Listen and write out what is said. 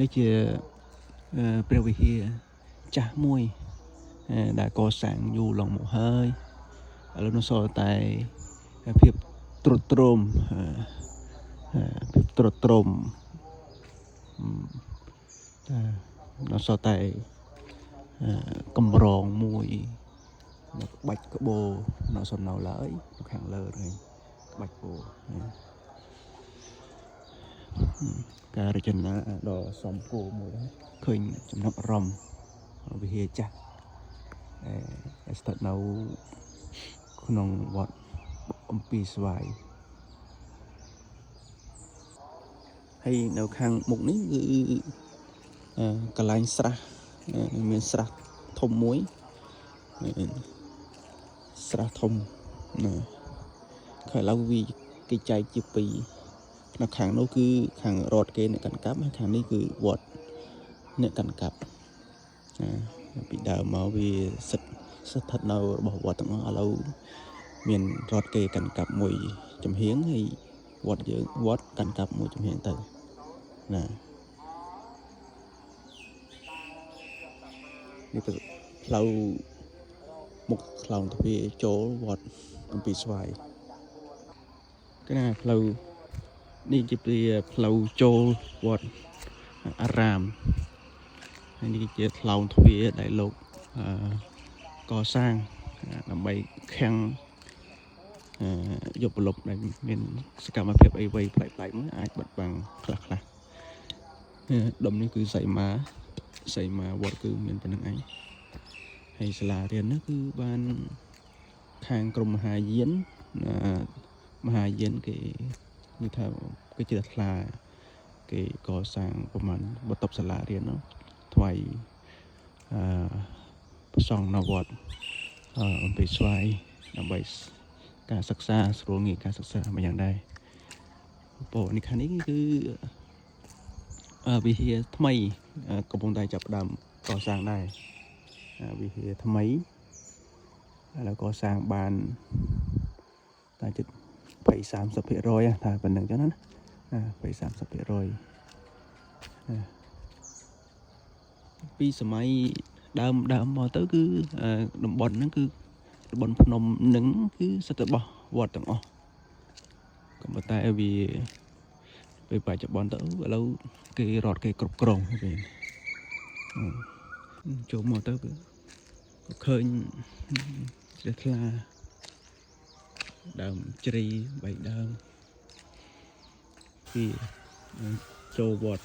នេះជាព្រះវិហារចាស់មួយដែលកសាងយូរឡងមកហើយឥឡូវនៅសល់តែភាពទ្រុឌទ្រោមភាពទ្រុឌទ្រោមតែនៅសល់តែកម្រងមួយនៅក្បាច់ក្បូរនៅសល់នៅឡើយនៅខាងលើនេះក្បាច់ក្បូរការរចនាដ៏សំគួរមួយដែរឃើញចំណាប់អារម្មណ៍វិហារចាស់ដែលស្ថិតនៅក្នុងវត្តអំពីស្វាយហើយនៅខាងមុខនេះគឺកន្លែងស្រះមានស្រះធំមួយស្រះធំណាខឥឡូវវាគេចែកជាពីរនៅខាងនោះគឺខាងរតគេអ្នកកាន់កាប់ហើយខាងនេះគឺវត្តអ្នកកាន់កាប់ណាពីដើមមកវាសិទ្ធស្ថិតនៅរបស់វត្តទាំងអស់ឥឡូវមានរតគេកាន់កាប់មួយចំហៀងហើយវត្តយើងវត្តកាន់កាប់មួយចំហៀងទៅណានេះផ្លូវមុខខ្លោងទ្វារចូលវត្តអំពីស្វាយកណាផ្លូវនេះជាផ្លូវចូលវត្តអារាមហើយនេះជាខ្លោងទ្វារដែលលោកកសាងដើម្បីខាំងយកប្រលប់ដែលមានសកម្មភាពអីវ៉ៃប្លែកៗមួយអាចបិទបាំងខ្លះខ្លះដុំនេះគឺសីមាសីមាវត្តគឺមានប៉ុណ្្នឹងឯងហើយសាលារៀននេះគឺបានខាងក្រុមមហាយានមហាយានគេនិយាយថាគេជ្រះថ្លាគេកសាងប្រហែលបន្ទប់សាលារៀននោះថ្វាយអឺប្រសង់នៅវត្តអំពីស្វាយដើម្បីការសិក្សាស្រួលងាយការសិក្សាមួយយ៉ាងដែរពោនេះខាងនេះគឺវិហារថ្មីកំពុងតែចាប់ផ្ដើមកសាងដែរវិហារថ្មីឥឡូវកសាងបានតែជិត20 30%ថាប៉ុណ្្នឹងចឹងណា20 30%ពីសម័យដើមដើមមកទៅគឺតំបន់ហ្នឹងគឺតំបន់ភ្នំនឹងគឺសិតតែរបស់វត្តទាំងអស់ក៏ប៉ុន្តែវាពេលបច្ចុប្បន្នទៅឥឡូវគេរត់គេគ្រប់គ្រងវិញចូលមកទៅក៏ឃើញជ្រះថ្លាដើមជ្រីបីដើមពីចូលវត្ត